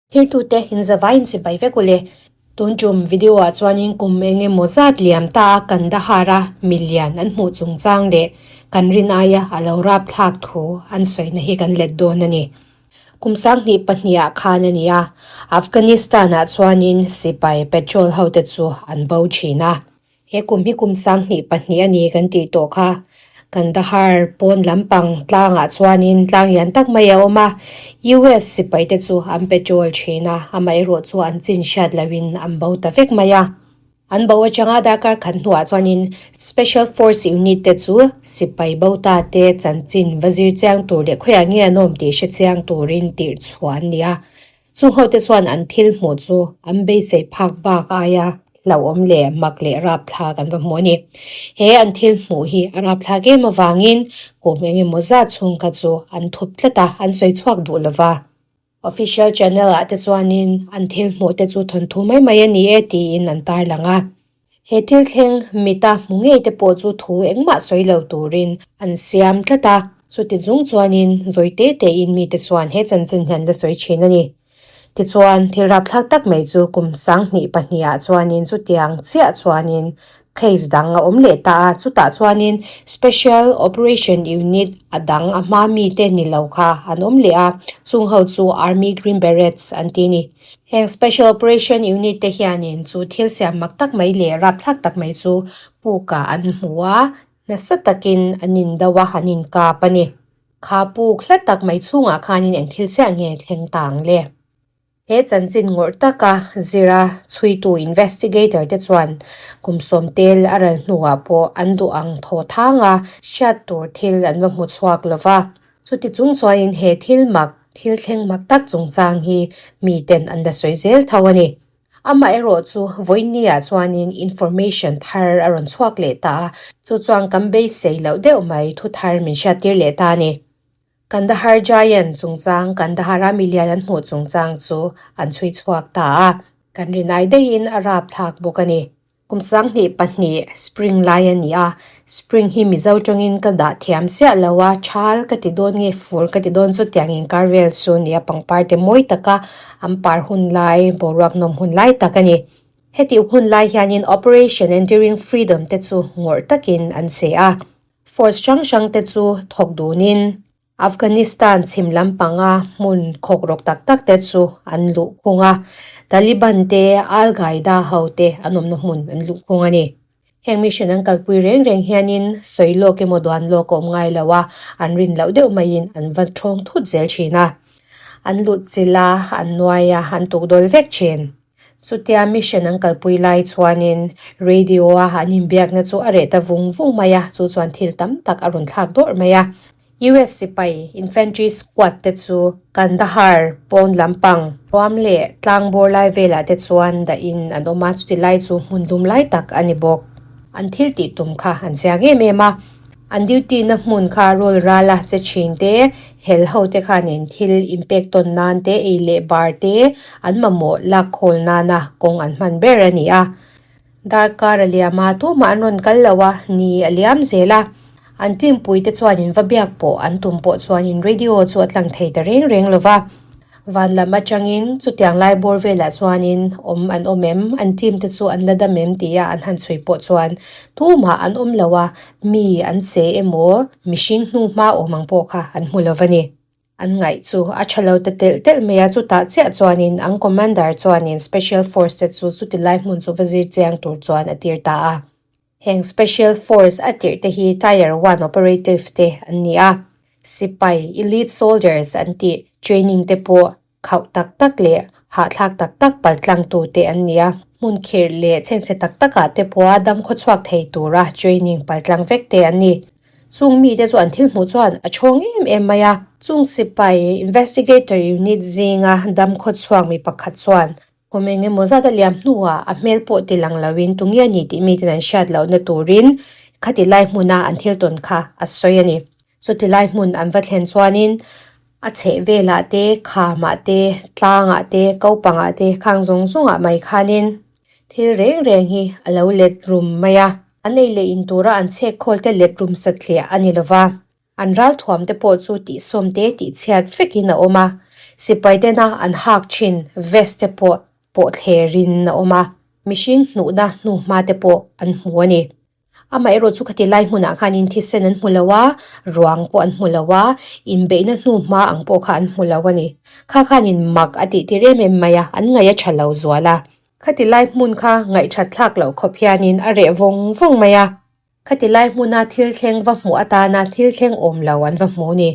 Thirtute inzavai inchibai vek ule. Tun tum video ah chuanin kum eng emaw zat liam ta a Kandahar a milian an hmuh chungchang leh kan rin aia a lo rap thlak thu an sawina hi kan let dawn a ni. Kum sanghnih pahnih ah khan a ni a, Afghanistan ah chuanin sipai patrol ho te chu an bo thin a. He kum hi kum 2002 a ni kan tih tawh kha. Kandahar pawn lampang tlangah chuanin tlang lian tak mai a awm a, US sipai te chu an patrol thin a, amaherawh chu an chin hriat lohin an bo ta vek mai a. An bo atanga darkar khat hnuah chuanin Special Force Unit te chu sipai bo ta te chanchin va zir chiang tur leh khawiah nge an awm tih hre chiang turin tirh chhuah an ni a. Chung hote chuan an thil hmuh chu an beisei phak bak aia hlauhawm leh mak leh rapthlak an va hmu a ni. He an thil hmuh hi a rapthlak em avangin kum eng emaw zat chhung kha chu an thup tlat a, an sawi chhuak duh lo va. Official channel ah te chuanin an thil hmuh te chu thawnthu mai mai a ni e tiin an tarlang a. He thil thleng mita hmu ngei te pawh chu thu engmah sawi lo turin an siam tlat a. Chuti chung chuanin zawi te tein mite chuan he chanchin hi an la sawi thin a ni. Tichuan, thil rapthlak tak mai chu kum 2002 ah chuanin chutiang chiah chuanin case dang a awm leh ta a, chutah chuanin Special Operation Unit a dang a hma mite ni lo kha an awm leh a, chung ho chu Army Green Berets an ti a ni. Heng Special Operation Unit te hianin chu thil siam mak tak mai leh rapthlak tak mai chu pukah an hmu a, nasa takin an indo a, an inkap a ni. Kha puk hla tak mai chhungah khanin eng thil chiah nge thleng ta ang le? He chanchin ngawrh taka zira chhuitu investigator te chuan kum sawm tel a ral hnuah pawh an duh ang thaw thanga hriat tur thil an va hmu chhuak lo va. Chuti chung chuanin he thil mak, thil thleng mak tak chungchang hi miten an la sawi zel tho a ni. Amaherawh chu vawinia chuanin information thar a rawn chhuak leh ta a, chu chuan kan beisei loh deuh mai thu thar min hriattir leh ta a ni. Kandahar Giant chungchang Kandahar-a milian an hmuh chungchang chu an chhui chhuak ta a, kan rinai daihin a rapthlak bawk a ni. Kum 2002 spring lai a ni a, spring hi Mizo tawngin ka dah thiam chiah lo a, thal ka ti dawn nge fur ka ti dawn chu tiang inkar vel chu nia pangpar te mawi taka an par hun lai boruak nawm hun lai tak a ni. Hetih hun lai hianin Operation Enduring Freedom te chu ngawrh takin an che a, force hrang hrang te chu thawk dunin Afghanistan chhim lampanga hmun khawkrawk tak tak te chu an luh khung a, Taliban te, Al Qaeda ho te an awmna hmun an luh khung a ni. Heng mission an kalpui reng reng hianin sawi lawk emaw duan lawk a awm ngai lo a, an rin loh deuh maiin an va thawng thut zel thin a. An lut chilh a, an nuai a, an tukdawl vek thin. Chutia mission an kalpui lai chuanin radio a an inbiakna chu a reh ta vung vung mai a, chu chuan thil tam tak a rawn thlak dawrh mai a. US sipai infantry squad te chu Kandahar pawn lampang ruam leh tlang bawr lai velah te chuan dahin an awm a, chuti lai chu hmun dum lai tak a ni bawk. An thil tih tum kha an chiang em em a. An duty na hmun kha roll ral a che thin te, hel ho te khanin thil inpek tawn nan te, ei leh bar te an mamawh lak khawl nana kawng an hman ber a ni a. Darkar a liam a, tumah an rawn kal lo a, ni a liam zel a. An team pui te chuanin va biak pawh an tum pawh chuanin radio chu a tlang thei ta reng reng lo va. Van lam atangin chutiang lai bawr velah chuanin awm an awm em, an team te chu an la dam em tia an han chhui pawh chuan tumah an awm lo a, mi an che emaw mihring hnu hma awm ang pawh kha an hmu lo va ni. An ngaih chu a tha lo ta telh telh mai a, chutah chiah chuanin an commander chuanin special force te chu chuti lai hmun chu va zir chiang tur chuan a tir ta a. Heng Special Force a tirh te hi Tier One Operative te an ni a, sipai, elite soldiers, an tih training te pawh khauh tak tak leh hahthlak tak tak paltlangtu te an ni a, hmun khirh leh chhengchhe tak takah te pawha dam khawchhuak thei tura training paltlang vek te an ni. Chung mite chu an thil hmuh chuan a chhawng em em mai a. Chung sipai investigator unit zinga dam khawchhuak mi pakhat chuan Kum eng emaw zat a liam hnuah a hmel pawh ti lang loin tunge a ni tih miten an hriat lohna turin khati lai hmuna an thil tawn kha a sawi a ni. Chuti lai hmun an va thlen chuanin a chheh velah te, khamah te, tlangah te, kopangah te khang zawng zawngah mai khanin thil reng reng hi a lo let rum mai a. An ei leh in tura an chhek khawl te let rum satliah a ni lova. An ralthuam te pawh chu tihsawm te tihchhiat vekin a awm a, sipai tena an hak thin vest te pawh pawh thlerin a awm a, mihring hnuhna hnuhma te pawh an hmu a ni. Amaherawh chu khati lai hmunah khanin thisen an hmu lo a, ruang pawh an hmu lo a, inbeihna hnuhma ang pawh kha an hmu lo a ni. Kha khanin mak a tih tir em em mai a, an ngaih a tha lo zual a. Khati lai hmun kha ngaihthat thlak loh khawp hianin a reh vawng vawng mai a. Khati lai hmuna thil thleng va hmuh atana thil thleng awm lo an va hmu ni.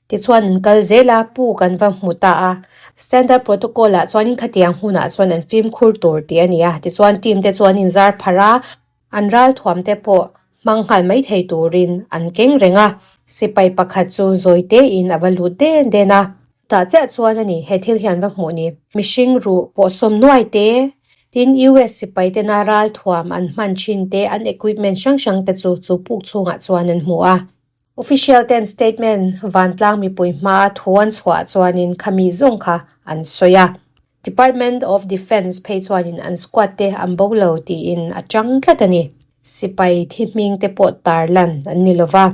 Tichuan an kal zel a, puk an va hmu ta a. Standard protocol ah chuanin khatiang hunah chuan an fimkhur tur tih a ni a. Tichuan team te chu an inzar pharh a, an ralthuam te pawh hmang nghal mai thei turin an keng reng a. Sipai pakhat chu zawi tein a va lut den den a. Tah chiah chuan a ni, he thil hi an va hmuh ni. Mihring ruh pawhsawm nuai te, tin US sipai tena ralthuam an hman thin te, an equipment hrang hrang te chu chu puk chhungah chuan an hmu a. Official ten statement vantlang mipui hmaa thu an chhuah chuanin khami zawng kha an sawi a. Department of Defence phei chuanin an squad te an bo lo tiin a chang tlat a ni. Sipai thi hming te pawh tarlan an ni lova.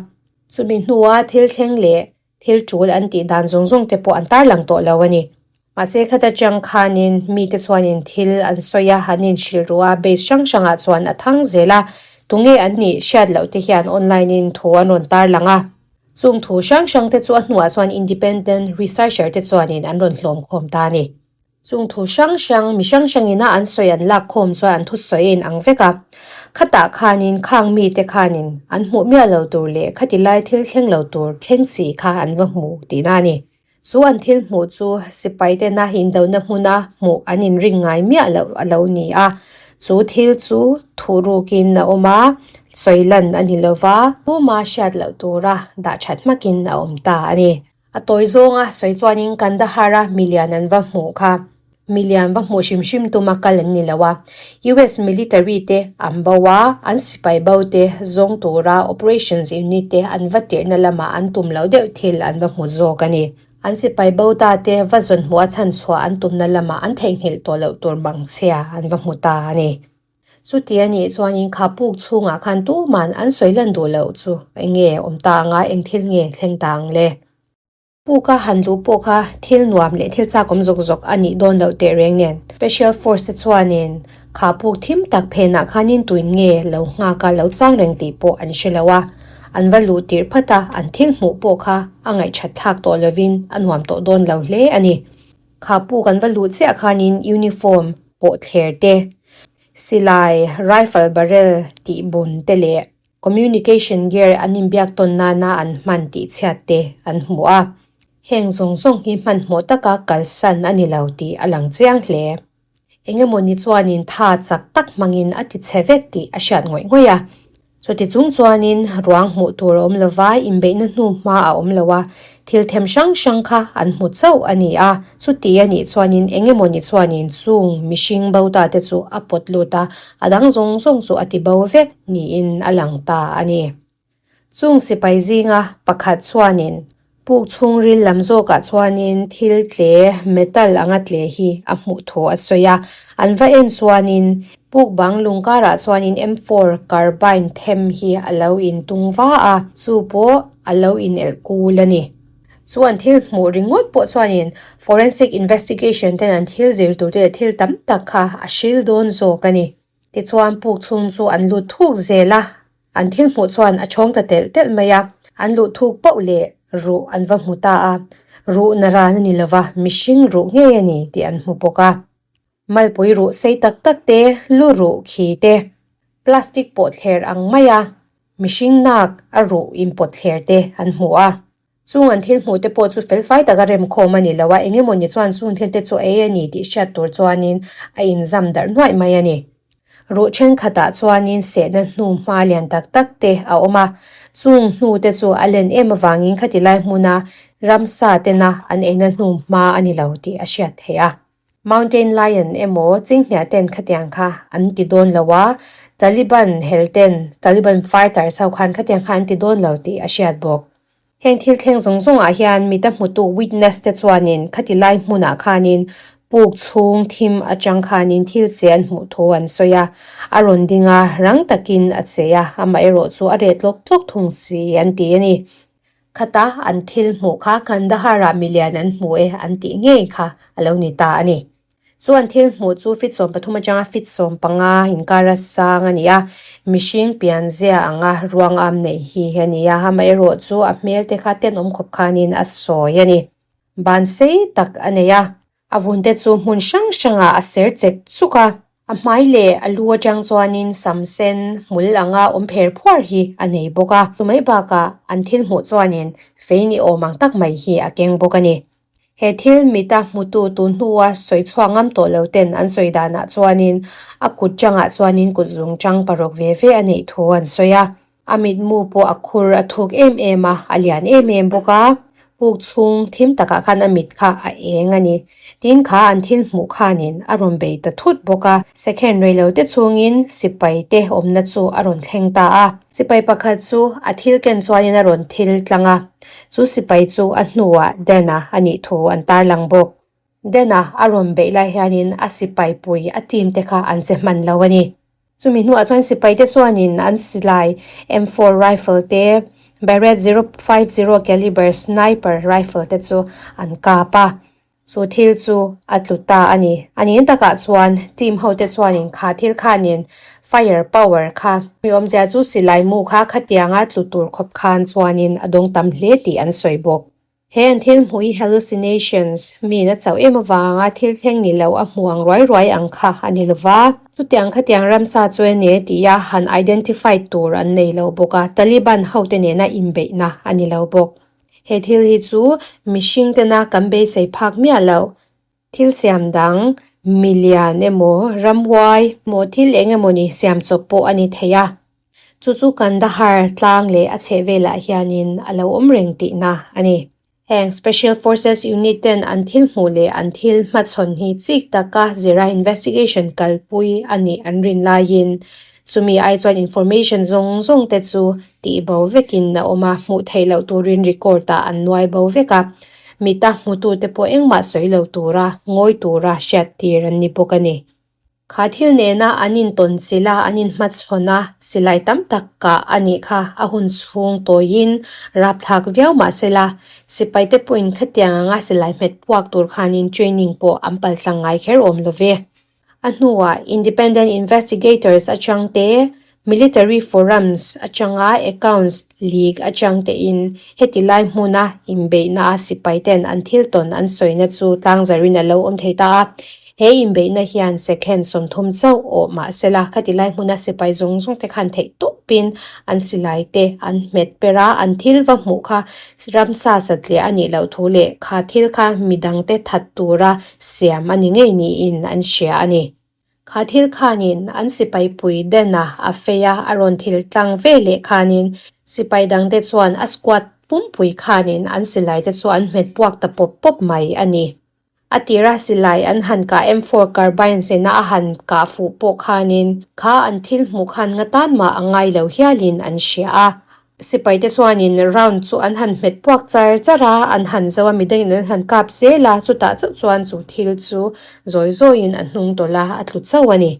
Chumi hnua thil thleng leh Thil tul an tih dan zawng zawng te pawh an tarlang tawh lo a ni. Mahse khata chang khanin mite chuanin thil an sawi a, an inhrilh ruh a, base hrang hrangah chuan a thang zel a, tunge an nih hriat loh te hian online in thu an rawn tarlang a. Chung thu hrang hrang te chu a hnuah chuan independent researcher te chuanin an rawn hlawm khawm ta a ni. Chung thu hrang hrang, mi hrang hrangin a an sawi an lak khawm chuan an thusawi a inang vek a. Khatah khanin khang mite khanin an hmuh miah lo tur leh khati lai thil thleng lo tur thleng si kha an va hmu tihna a ni. Chu an thil hmuh chu sipai tena indona hmuna hmuh an inring ngai miah loh a lo ni a. Chu thil chu thuhrukin a awm a, sawi lan a ni lo va, puma hriat loh tura dah that hmakin a awm ta a ni. A tawi zawnga sawi chuanin Kandahar-a milian an va hmuh kha. Milian va hmuh hrim hrim tuma kal an ni lo a. US military te an bo a, an sipai bo te zawng tura operations unit te an va tirhna lamah an tum loh deuh thil an va hmu zawk a ni. An sipai bo ta te va zawn hmuh a chhanchhuah an tumna lamah an theihnghilh tawh loh tur mangchhia an va hmu ta a ni. Chuti a nih chuanin kha puk chhungah khan tuman an sawi lan duh loh chu eng nge awm ta anga eng thil nge thleng ta ang le? Puka han luh pawh kha thil nuam leh thil chak awm zawk zawk a nih dawn loh teh reng nen. Special Force te chuanin kha puk thim tak phenah khanin tuin nge lo nghak a lo chang reng tih pawh an hre lo a. An va luh tirh phat a, an thil hmuh pawh kha a ngaihthat thlak tawh lovin a nuam tawh dawn lo hle a ni. Kha puk an va luh chiah khanin uniform pawh thler te, silai, rifle barrel tih bun te leh communication gear an inbiak tawn nana an hman tih chhiat te an hmu a. Heng zawng zawng hi hmanhmawh taka kalsan a ni lo tih a lang chiang hle. Engemawni chuanin tha chak tak hmangin a ti chhe vek tih a hriat ngawih ngawih a. Chuti chung chuanin ruang hmuh tur a awm lo va, inbeihna hnu hma a awm lo a, thil them hrang hrang kha an hmu chauh a ni a. Chuti a nih chuanin engemawni chuanin chung mihring bo ta te chu a pawt lut a, a dang zawng zawng chu a ti bo vek niin a lang ta a ni. Chung sipai zinga pakhat chuanin puk chhungril lam zawkah chuanin thil tle metal anga tle hi a hmuh thu a sawi a. An va en chuanin puk bang lung karah chuanin M4 carbine them hi a lo intung va a, chu pawh a lo inelh kul a ni. Chuan thil hmuh ringawt pawh chuanin forensic investigation ten an thil zir tur te leh thil tam tak kha a hril dawn zawk a ni. Tichuan puk chhung chu an lut thuk zel a, An thil hmuh chuan a chhawng ta telh telh mai a, an luh thuk pauh leh ruh an va hmu ta a, ruh na ran a ni lova, mihring ruh ngei a ni tih an hmu bawk a. Malpui ruh sei tak tak te, lu ruh khi te, plastic pawh thler ang mai a, mihring nak a ruh inpawt thler te an hmu a. Chung an thil hmuh te pawh chu felfai taka remkhawm a ni lo a, eng emaw ni chuan chung thil te chu ei a ni tih hriat tur chuanin a inzam darh nuaih mai a ni. Ruh thenkhatah chuanin sehna hnu hma lian tak tak te a awm a, chung hnu te chu a len em avangin khati lai hmuna ramsa tena an eina hnu hma a ni lo tih a hriat theih a. Mountain Lion emaw chinghniah ten khatiang kha an ti dawn lo a, Taliban hel ten, Taliban fighters ho khan khatiang kha an ti dawn lo tih a hriat bawk. Heng thil thleng zawng zawngah hian mita hmutu witness te chuanin khati lai hmunah khanin puk chhung thim atang khanin thil che an hmuh thu an sawi a, a rawn ding a, rang takin a che a, amaherawh chu a reh tlawk tlawk thung si an ti a ni. Khata an thil hmuh kha Kandahar-ah milian an hmu e an tih ngei kha a lo ni ta a ni. Chu an thil hmuh chu feet 13 atanga feet 15 inkara sang a ni a, mihring pianzia anga ruang am neih hi a ni a, amaherawh chu a hmel te kha tenawm khawp khanin a sawi a ni. Ban sei tak a nei a, a vun te chu hmun hrang hrangah a ser chek chuk a, a hmai leh a lu atang chuanin sam sen hmul anga awm pher phuar hi a nei bawk a, chumai bakah an thil hmuh chuanin fei ni awm ang tak mai hi a keng bawk a ni. He thil mita hmutu tun hnua sawi chhuak ngam tawh lo ten an sawi danah chuanin a kut changah chuanin kut zung chang paruk ve ve a neih thu an sawi a. A mitmu pawh a khur a thuk em em a, a lian em em bawk a. Puk chhung thim takah khan a mit kha a eng a ni. Tin kha an thil hmuh khanin a rawn bei ta thut bawk a. Second reilo te chhungin sipai te awmna chu a rawn thleng ta a. Sipai pakhat chu a thil ken chuanin a rawn thil tlang a. Chu sipai chu a hnuah Dan-a a nih thu an tarlang bawk. Dan-a a rawn beih lai hianin a sipai pui a team te kha an che hman lo a ni. Chumi hnuah chuan sipai te chuanin an silai M4 rifle te, Barrett 050 caliber sniper rifle te chu an kap a. Chu thil chu a tlu ta a ni. A nin takah chuan team ho te chuanin kha thil khanin fire power kha mi awmzia chu silai mu kha khatianga tlu tur khawp khan chuanin a dawng tam hle tih an sawi bawk. He an thil hmuh hi hallucinations min a chauh em avanga thil thleng ni lo a hmu ang ruai ruai ang kha a ni lova. Chutiang khatiang ramsa chu e ne tia han identify tur an nei lo bawk a, Taliban ho te nena inbeihna a ni lo bawk. He thil hi chu mihring tena kan beisei phak miah loh. Thil siam dang, milian emaw, ramhuai emaw thil eng emaw ni siam chawp pawh a ni thei a. Chu chu Kandahar tlang leh a chheh velah hianin a lo awm reng tihna a ni. Heng Special Forces Unit ten an thil hmuh leh an thil hmachhawn hi chik taka zira investigation kalpui a nih an rin laiin chumi ai chuan information zawng zawng te chu tih bo vekin a awm a, hmuh theih loh turin record ah an nuai bo vek a, mita hmutute pawh engmah sawi lo tura ngawi tura hriat tir an ni bawk a ni. Kha thil nena an intawn chilh a, an inhmachhawn a, silai tam tak kah a nih kha a hun chhung tawiin rapthlak viau mah sela, sipaite pawhin khatiang anga silai hmet puak tur khanin training pawh an paltlang ngai kher awm lo ve. A hnuah Independent Investigators atang te, Military Forums atanga Accounts League atang tein heti lai hmuna inbeihna a sipai ten an thil tawn an sawina chu tlangzarin a lo awm thei ta a. He inbeihna hian second 30 chauh awh mah sela khati lai hmuna sipai zawng zawng te khan theih tawpin an silai te an hmet ber a, an thil va hmuh kha ramsa satliah a nih loh thu leh kha thil kha midangte that tura siam a ni ngei niin an hria a ni. Kha thil khanin an sipai pui Den-a a fei a, a rawn thil tlang ve leh khanin sipai dangte chuan a squad pumpui khanin an silai te chu an hmet puak ta pawp pawp mai a ni. A tira silai an han kah M4 carbine sena a han kah fuh pawh khanin kha an thil hmuh khan nga tan mah a ngai lo hialin an hria a. Sipai te chuanin round chu an han hmet puak char char a, an han zo a, midangin an han kap zel a, chutah chauh chuan chu thil chu zawi zawiin a hnung tawlh a, a tlu chauh a ni.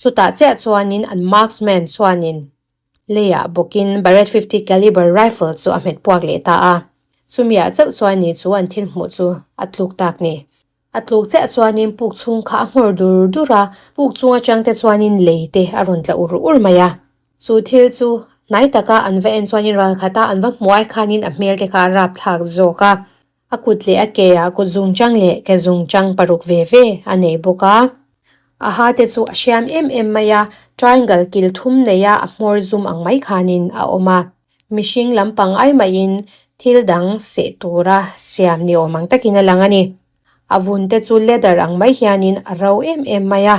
Chutah chiah chuanin an marksman chuanin leiah bawkin Barrett 50 caliber rifle chu a hmet puak leh ta a, chumiah chauh chuan ni chu an thil hmuh chu a tluk tak ni. A tluk chiah chuanin puk chhung kha a nghawr dur dur a, puk chung atang te chuanin lei te a rawn tla ur ur mai a. Chu thil chu hnai taka an va en chuanin ral khata an va hmuh ai khanin a hmel te kha a rap thlak zawk a. A kut leh a ke ah kut zung chang leh ke zung chang paruk ve ve a nei bawk a. A ha te chu a hriam em em mai a, triangle kil thum nei a a hmawr zum ang mai khanin a awm a. Mihring lampang ai maiin thil dang seh tura siam ni awm ang takin a lang a ni. A vun te chu leather ang mai hianin a ro em em mai a.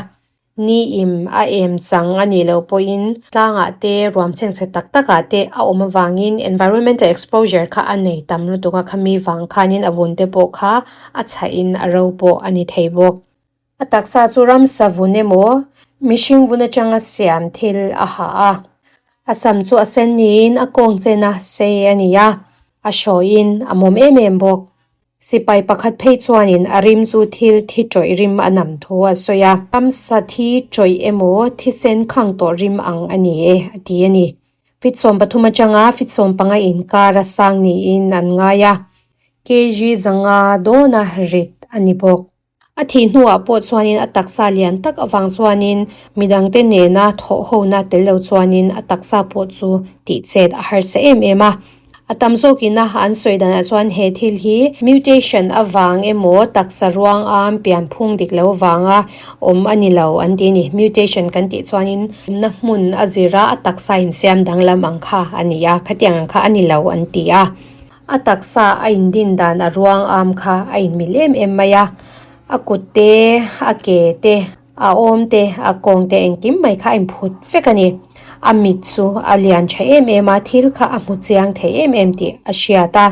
Ni im a em chang a nih loh pawhin tlangah te ruam chhengchhe tak takah te a awm avangin environmental exposure kha a nei tam lutuk a, khami vang khanin a vun te pawh kha a chhahin a ro pawh a ni thei bawk. A taksa chu ramsa vun emaw mihring vun atanga siam thil a ha a. A sam chu a sen niin a kawng chen a sei a ni a, a hrawiin a mawm em em bawk. Sipai pakhat phei chuanin a rim chu thil thi tawih rim a nam thu a sawi a, ramsa thi tawih emaw thisen khang tawh rim ang a ni e a ti a ni. Feet 13 atanga feet 15 inkara sang niin an ngai a, kg 500 dawna rit a ni bawk. A thih hnuah pawh chuanin a taksa lian tak avang chuanin midangte nena thawh hona tel lo chuanin a taksa pawh chu tihchet a harsa em em a. A tam zawkina an sawi danah chuan he thil hi mutation avang emaw taksa ruang am pianphung dik lo vanga awm a ni lo an ti a ni. Mutation kan tih chuanin awmna hmun a zira a taksa insiam danglam ang kha a ni a, khatiang ang kha a ni lo an ti a. A taksa a indin dan a ruang am kha a inmil em em mai a, a kut te, a ke te, a awm te, a kawng te engkim mai kha a inphut vek a ni. A mit chu a lian tha em em a, thil kha a hmu chiang thei em em tih a hriat a.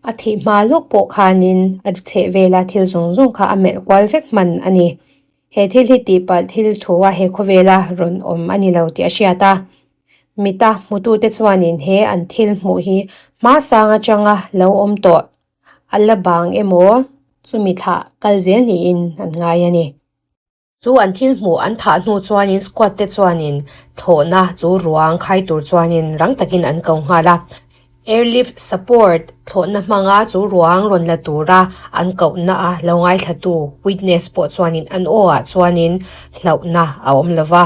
A thih hma lawk pawh khanin a chheh vela thil zawng zawng kha a melh kual vek hman a ni. He thil hi tihpalh thil thu a he khawvela rawn awm a ni lo tih a hriat a. Mita hmutute chuanin he an thil hmuh hi hma sang atanga lo awm tawh a la bang emaw chumi thlah kal zel niin an ngai a ni. Chu an thil hmuh an thah hnu chuanin squad te chuanin thlawhna chu ruang khai tur chuanin rang takin an ko nghal a. Airlift support thlawhna hmanga chu ruang rawn la tura an kohna a lo ngaithlatu witness pawh chuanin an aw ah chuanin hlauhna a awm lova.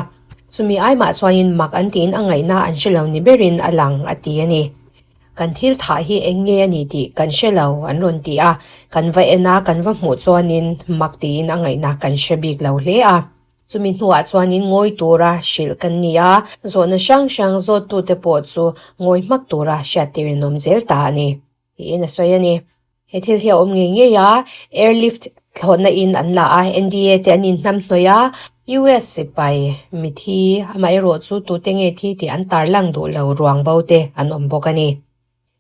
Chumi aimah chuanin mak an tiin a ngaihna an hre lo ni berin a lang a ti a ni. Kan thil thah hi eng nge a ni tih kan hre lo an rawn ti a, kan va en a kan va hmuh chuanin mak tiin a ngaihna kan hre bik lo hle a. Chumi hnuah chuanin ngawi tura hrilh kan ni a, zawhna hrang hrang zawttute pawh chu ngawi hmak tura hriattir in awm zel ta a ni, tiin a sawi a ni. He thil hi a awm ngei ngei a, airlift thlawhna in an la a, NDA te an inhnam hnawih a, US sipai mithi amaherawh chu tute nge thi tih an tarlang duh lo ruang bo te an awm bawk a ni.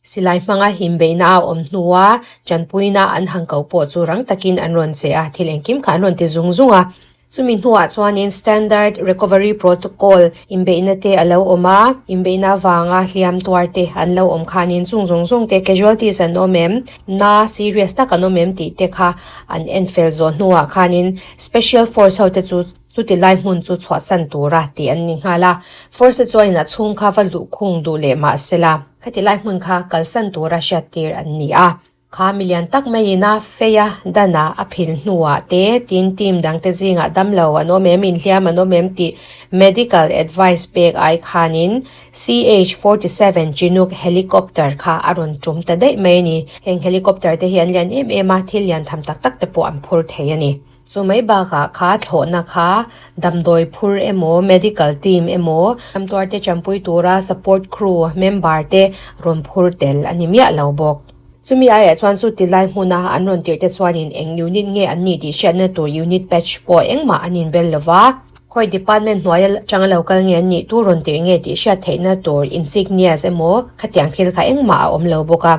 Silai hmanga himbeihna a awm hnua tanpuina an han koh pawh chu rang takin an rawn che a, thil engkim kha an rawn ti zung zung a. Chumi hnuah chuanin Standard Recovery Protocol inbeihna te a lo awm a, inbeihna avanga hliam tuar te an lo awm khanin chung zawng zawng te casualties an awm em, na serious tak an awm em tih te kha an en fel zawh hnuah khanin Special Force ho te chu Chuti lai hmun chu chhuahsan tura tih an ni nghal a, Force chuanin a chhung kha va luhkhung duh leh mah sela, khati lai hmun kha kalsan tura hriattir an ni a. Kha milian tak maiin a fei a, dan a, a phil hnuah te, tin team dangte zingah damlo an awm em, inhliam an awm em tih medical advice pek ai khanin CH 47 Chinook helicopter kha a rawn tum ta daih mai a ni. Heng helicopter te hi an lian em em a, thil lian tham tak tak te pawh an phur thei a ni. Chu mai bakah kha thlawhna kha damdawi phur emaw, medical team emaw, damtuarte champui tura support crew member te rawn phur tel a ni miah lo bawk. Chumi aiah chuan chu tilai hmuna an rawn tirh te chuanin eng unit nge an nih tih hriatna tur unit patch pawh engmah an inbel lo va, khawi department hnuai atanga lo kal nge an nih tu rawn tirh nge tih hriat theihna tur insignias emaw khatiang thil kha engmah a awm lo bawk a.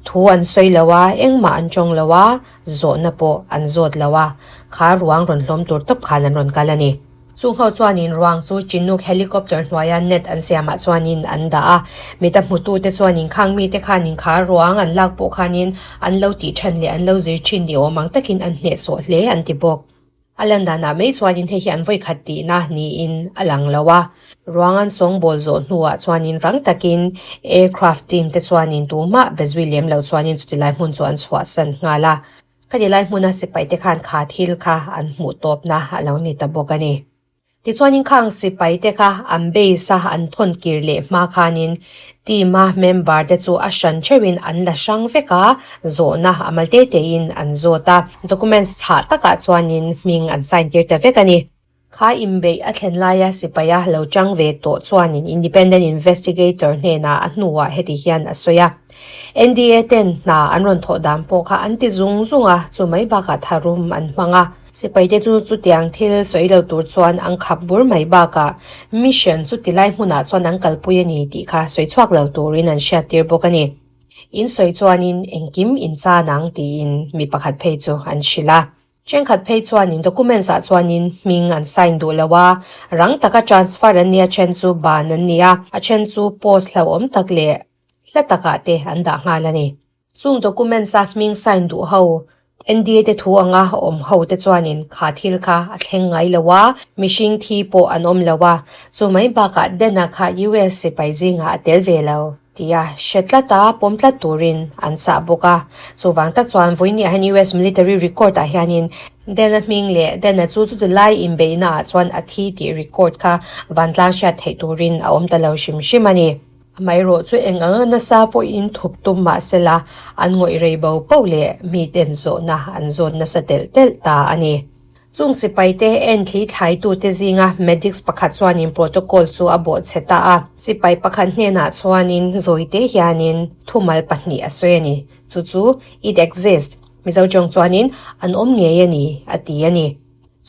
Thu an sawi lo a, engmah an tawng lo a. Zawhna pawh an zawt lo a, kha ruang rawn hlawm tur tawp khan an rawn kal a ni. Chung ho chuanin ruang chu Chinook helicopter hnuaia net an siamah chuanin an dah a, mita hmutute chuanin khang mite khanin kha ruang an lak pawh khanin an lo tih than leh an lo zir thin ni awm ang takin an hnehsawh hle an ti bawk. A lan danah mai chuanin hei hi an vawikhat tihna niin a lang lo a. Ruang an sawngbawl zawh hnuah chuanin rang takin aircraft team te chuanin tumah be zui lem lo chuanin chuti lai hmun chu an chhuahsan nghal a. Khati lai hmuna sipai te khan kha thil kha an hmuh tawpna a lo ni ta bawk a ni. Tichuanin khang sipai te kha an base a an thawn kir leh hma khanin team a member te chu a hran theuhin an la hrang vek a, zawhna a mal te tein an zawt a, documents chhah takah chuanin hming an sign tir ta vek a ni. Kha inbeih a thlen laia sipaia lo chang ve tawh chuanin independent investigator hnenah a hnuah heti hian a sawi a, NDA ten hna an rawn thawh dan pawh kha an ti zung zung a, chu mai bakah tharum an hmang a. Sipaite chu chutiang thil sawi lo tur chuan an khap bur mai bakah mission chu tilai hmunah chuan an kalpui a ni tih kha sawi chhuak lo turin an hriattir bawk a ni. In sawi chuanin engkim in chan ang tiin mi pakhat phei chu an hrilh a. Thenkhat phei chuanin documents ah chuanin hming an sign duh lo a, rang taka transfer an nia then chu ban an ni a, a then chu post hlauhawm tak leh hla takah te an dah nghal a ni. Chung documents a hming sign duh ho. NDA te thu anga awm ho te chuanin kha thil kha a thleng ngai lo a, mihring thi pawh an awm lo a, chu mai bakah Dan-a kha US sipai zingah a tel ve lo tia hre tlat a, pawm tlat turin an chah bawk a. Chuvang tak chuan vawiin hian US military record ah hianin Dan-a hming leh Dan-a chu chuti lai inbeihna ah chuan a thi tih record kha vantlang hriat theih turin a awm ta lo hrim hrim a ni. Amaherawh chu eng anga nasa pawhin thup tum mah sela, an ngawih rei bo poh leh miten zawhna an zawt nasa telh telh ta a ni. Chung sipaite en thli thlaitute zinga medics pakhat chuanin protocol chu a bawhchhe ta a. Sipai pakhat hnenah chuanin zawite hianin thumal pahnih a sawi a ni. Chu chu, It exists, Mizo tawng chuanin an awm ngei a ni, a ti a ni.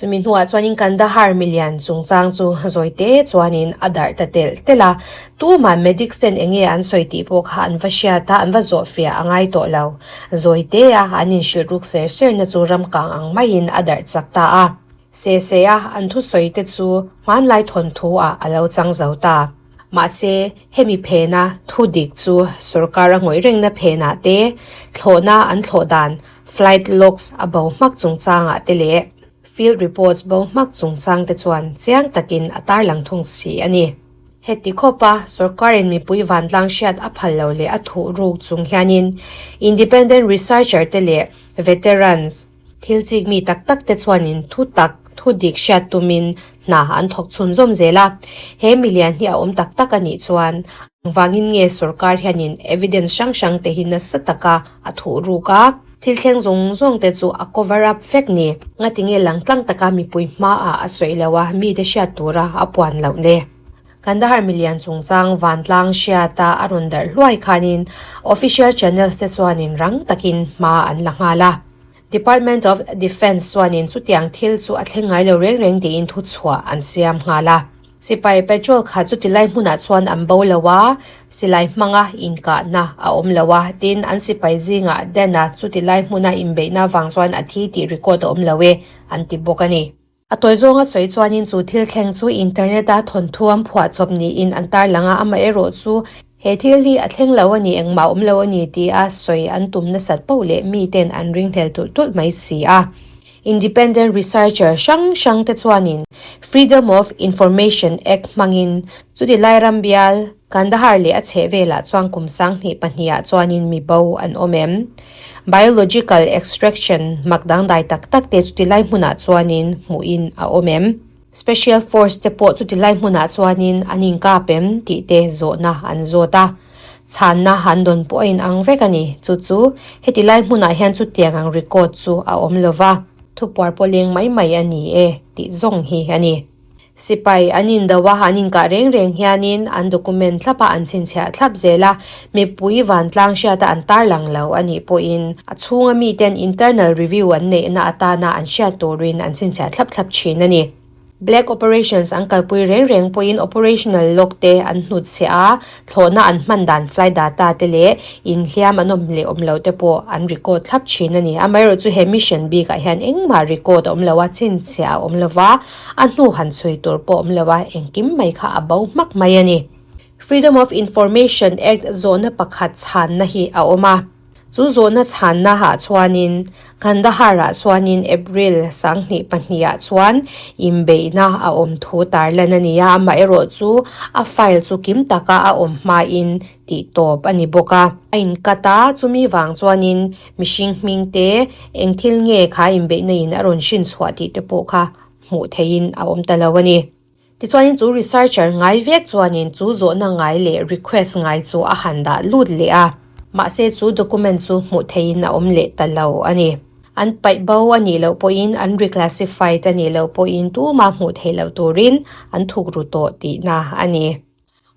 Chumi hnuah chuanin Kandahar milian chungchang chu zawite chuanin a darh ta telh telh a, tumah medics ten enge an sawi tih pawh kha an va hriat a, an va zawh fiah a ngai tawh lo. Zawitea an inhrilh ruk ser serna chu ramkang ang maiin a darh chak ta a. Se se a an thusawi te chu hmanlai thawnthu ah a lo chang zo ta. Mahse, hemi phena thu dik chu sorkar a ngawih rengna phenah te, thlawhna an thlawh dan, flight logs, a bo hmak chungchangah te leh field reports bo hmak chungchang te chuan chiang takin a tarlang thung si a ni. Heti khawpa sorkarin mipui vantlang hriat a phal lo leh a thuh ruk chung hianin independent researcher te leh veterans, Thil chik mi tak tak te chuanin thu tak, thu dik hriat tumin hna an thawk chhunzawm zel a. He milian hi a awm tak tak a nih chuan engvangin nge sorkar hianin evidence hrang hrang te hi nasa taka a thuh ruk a, thil thleng zawng zawng te chu a cover up vek ni. Ngatinge langtlang taka mipui hmaah a sawi lo a, mite hriat tura a puan loh le. Kandahar milian chungchang vantlang hriata a rawn darh hluai khanin official channels te chuanin rang takin hma an la nghal a. Department of Defence chuanin chutiang thil chu a thleng ngai lo reng reng tiin thuchhuah an siam nghal a. Sipai patrol kha chuti lai hmunah chuan an bo lo a, silai hmanga inkahna a awm lo a, tin an sipai zingah Dan-a chuti lai hmuna inbeihna vang chuan a thi tih record a awm lo e, an ti bawk a ni. A tawi zawnga sawi chuanin chu thil thleng chu internet-a thawnthu an phuahchawp niin an tarlang a, amaherawh chu he thil hi a thleng lo a ni, engmah awm lo a ni tia sawi an tum nasat poh leh miten an ringhlel tulh tulh mai si a. Independent researcher hrang hrang te chuanin Freedom of Information Act hmangin chuti lai ram bial Kandahar leh a chhehvelah chuan kum sanghnih pahniha chuanin mi bo an awm em? Biological extraction mak dangdai tak tak te chuti lai hmunah chuanin hmuhin a awm em? Special force te pawh chuti lai hmunah chuanin an inkap em tih te zawhna an zawt a. Chhanna an dawn pawh a inang vek a ni. Chu chu heti lai hmunah hian chutiang ang record chu a awm lova, thupuar pawh leng mai mai a ni e tih zawng hi a ni. Sipai an indo a, an inkah reng reng hianin an document thlap a, an chhinchhiah thlap zel a, mipui vantlang hriata an tarlang lo a nih pawhin a chhunga miten internal review an neihna atana an hriat turin an chhinchhiah thlap thlap thin a ni. Black operations an kalpui reng reng pawhin operational log te an hnutchhiah a, Thlawhna an hman dan flight data te leh inhliam an awm leh awm lo te pawh an record thlap thin a ni. Amaherawh chu he mission bikah hian engmah record a awm lo a, chhinchhiah a awm lo va, a hnu han chhui tur pawh a awm lo a, engkim mai kha a bo hmak mai a ni. Freedom of Information Act zawhna pakhat chhanna hi a awm a. Chu zawhna chhanna ah chuanin Kandahar-ah chuanin April 22 ah chuan inbeihna a awm thu tarlan a ni a, amaherawh chu a file chu kim taka a awm hmain tih tawp a ni bawk a. A inkat a, chumi vang chuanin mihring hming te eng thil nge kha inbeihna in a rawn hrin chhuah tih te pawh kha hmuh theihin a awm ta lo a ni. Tichuanin chu researcher ngai vek chuanin chu zawhna ngai leh request ngai chu a han dah lut leh a, mahse chu document chu hmuh theihin a awm leh ta lo a ni. An paih bo a nih loh pawhin an reclassified a nih loh pawhin tumah hmuh theih loh turin an thuk ru tawh tihna a ni.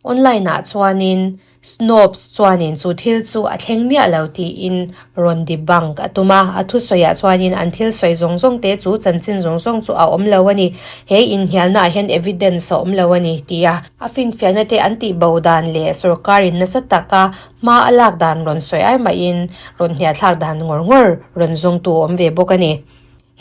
Online ah chuanin Snopes chuanin chu thil chu a thleng miah lo tiin rawn debunk a tum a, a thusawiah chuanin an thil sawi zawng zawng te chu chanchin zawng zawng chu a awm lo a ni, he inhnialna ah hian evidence a awm lo a ni ti a. A finfiahna te an tih bo dan leh sorkarin nasa taka hma a lak dan rawn sawi ai mahin rawn hnialthlak dan ngawr ngawr rawn zawngtu a awm ve bawk a ni.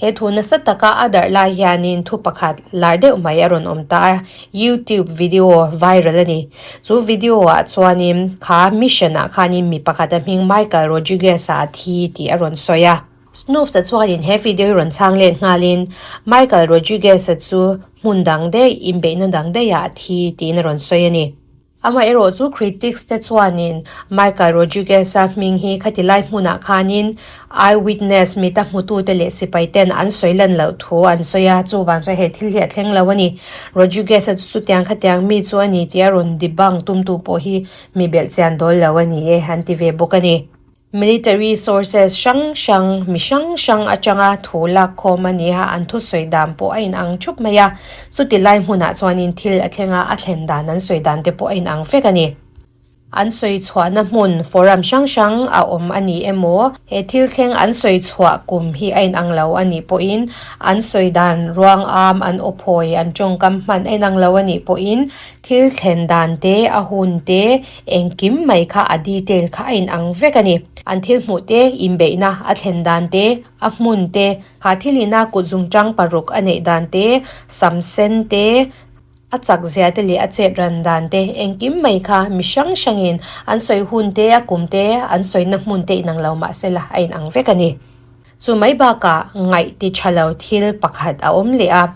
He thu nasa taka a darh lai hianin thu pakhat lar deuh mai a rawn awm ta a, YouTube video viral a ni. Chu video ah chuanin kha mission ah khanin mi pakhat a hming Michael Rodriguez-a a thi tih a rawn sawi a. Snopes-a chuanin he video hi rawn chhang let nghalin Michael Rodriguez-a chu hmun dang daih, inbeihna dang daihah a thi tiin a rawn sawi a ni. Amaherawhchu critics te chuanin Michael Rodriguez-a hming hi khati lai hmunah khanin eyewitness mita hmutute leh sipai ten an sawi lan loh thu an sawi a, chuvang chuan he thil hi a thleng lo a ni. Rodriguez-a chu chutiang khatiang mi chu a ni tih a rawn debunk tumtu pawh hi mi belhchian dawl lo a ni e an ti ve bawk a ni. Military sources hrang hrang, mi hrang hrang atanga thu lak khawm a ni a, an thusawi dan pawh a inang thup mai a. Chuti lai hmunah chuanin thil a thleng a, a thlen dan an sawi dan te pawh a inang vek a ni. An sawi chhuahna hmun forum hrang hrang a awm a ni emaw, he thil thleng an sawi chhuah kum hi a inang lo a nih pawhin, an sawi dan ruang am, an aw phawi, an tawngkam hman a inang lo a nih pawhin, Thil thlen dan te, a hun te, engkim mai kha a detail kha a inang vek a ni. An thil hmuh te, inbeihna a thlen dan te, a hmun te, ha thil ina kut zungtang paruk a neih dan te, sam sen te, a chak zia te leh a chet ran dan te, engkim mai kha mi hrang hrangin an sawi hun te, a kum te, an sawina hmun te inang lo mahse la a inang vek a ni. Chu mai bakah ngaih ti tha lo thil pakhat a awm leh a.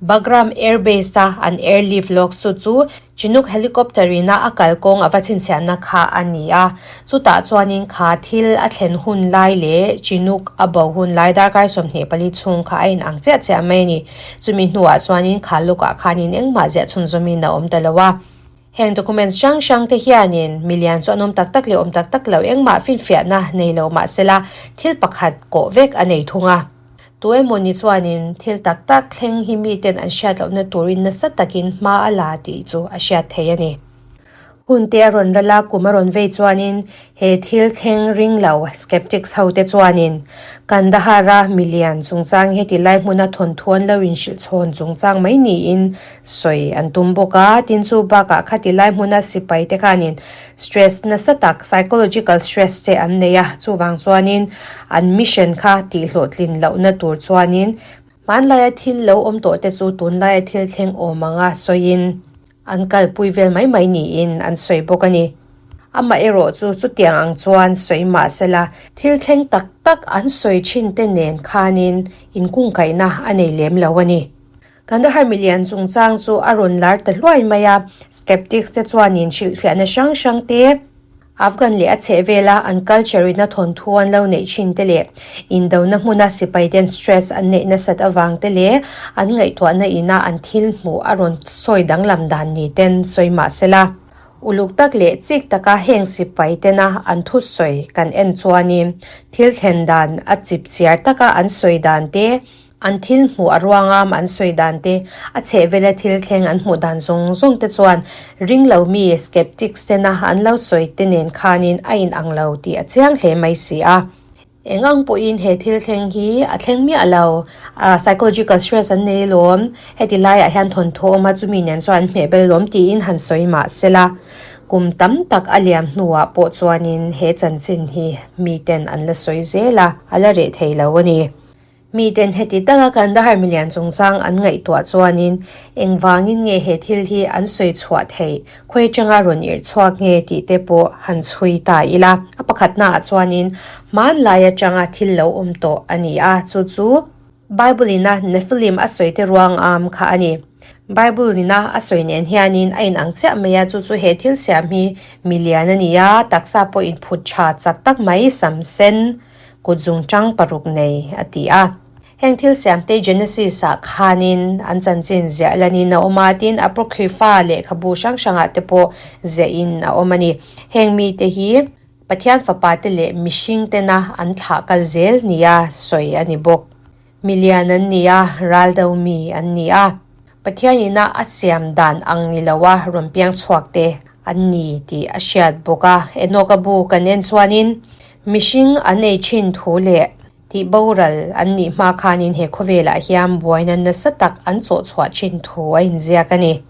Bagram Air Base-a an airlift lawk su chu Chinook helicopter ina a kalkawng a va chhinchhiahna kha a ni a. Chutah chuanin kha thil a thlen hun lai leh Chinook a bo hun lai darkar 24 chhung kha a inang chiah chiah mai a ni. Chumi hnuah chuanin kha lawkah khanin engmah ziah chhunzawmin a awm ta lo a. Heng documents hrang hrang te hianin milian chu an awm tak tak leh awm tak tak lo engmah finfiahna nei lo mahsela thil pakhat kawh vek a nei thung a. Tu emawni chuanin thil tak tak thleng hi miten an hriat lohna turin nasa takin hma a la tih chu a hriat thei a ni. Hun te a rawn ral a, kum a rawn vei chuanin he thil thleng ring lo skeptics ho te chuanin Kandahar-a milian chungchang heti lai hmuna thawnthu an lo inhrilh chhawn chungchang mai niin sawi an tum bawk a. Tin chu bakah khati lai hmuna sipai te khanin Stress nasa tak, psychological stress te an nei a, chuvang chuanin an mission kha tihhlawhtlin lohna tur chuanin hmanlaia thil lo awm tawh te chu tunlaia thil thleng awm anga sawiin an kalpui vel mai mai niin an sawi bawk a ni. Amaherawh chu chutiang ang chuan sawi mah sela thil thleng tak tak an sawi thin te nen khanin inkungkaihna a nei lem lo a ni. Kandahar milian chungchang chu a rawn lar ta hluai mai a, skeptics te chuanin hrilhfiahna hrang hrang te, Afghan leh a chhehvela an culture ina thawnthu an lo neih thin te leh indona hmuna sipai ten stress an neih nasat avang te leh an ngaihtuahna ina an thil hmuh a rawn sawi danglam dan ni ten sawi mah sela. Uluk tak leh chik taka heng sipai tena an thusawi kan en chuanin thil thlen dan a chip chiar taka an sawi dan te, An thil hmuh a ruangam an sawi dan te, a chhehvela thil thleng an hmuh dan zawng zawng te chuan ring lo mi, skeptics, tena an lo sawi te nen khanin a inang lo tih a chiang hle mai si a. Eng ang pawhin he thil thleng hi a thleng miah lo, psychological stress an nei alawm, heti laiah hian thawnthu awm a chumi nen chuan an hmehbel alawm tiin han sawi mah sela, kum tam tak a liam hnuah pawh chuanin he chanchin hi miten an la sawi zel a, a la reh thei lo a ni. Miten heti taka Kandahar milian chungchang an ngaihtuah chuanin engvangin nge he thil hi an sawi chhuah theih, khawi atanga rawn irh chhuak nge tih te pawh han chhui ta ila. A pakhatnaah chuanin hmanlai atanga thil lo awm tawh a ni a, chu chu Bible ina Nephilim a sawi te ruang am kha a ni. Bible ina a sawi nen hianin a inang chiah mai a, chu chu he thil siam hi milian a ni a, taksa pawh inphut tha chak tak mai, sam sen, Kut zungtang paruk nei, a ti a. Heng thil siamte Genesis-ah khanin an chanchin ziah lanin a awm a, tin Apocrypha lehkhabu hrang hrangah te pawh ziahin a awm a ni. Heng mite hi Pathian fapate leh mihring tena an thlah kal zel nia sawi a ni bawk. Milian an ni a, raldo mi an ni a. Pathian ina a siam dan ang ni loa rawn piang chhuak te an ni tih a hriat bawk a. Enoka bu kan en chuanin mihring an ei thin thu leh tih boral an nih hma khanin he khawvelah hian buaina nasa tak an chawh chhuah thin thu a inziak a ni.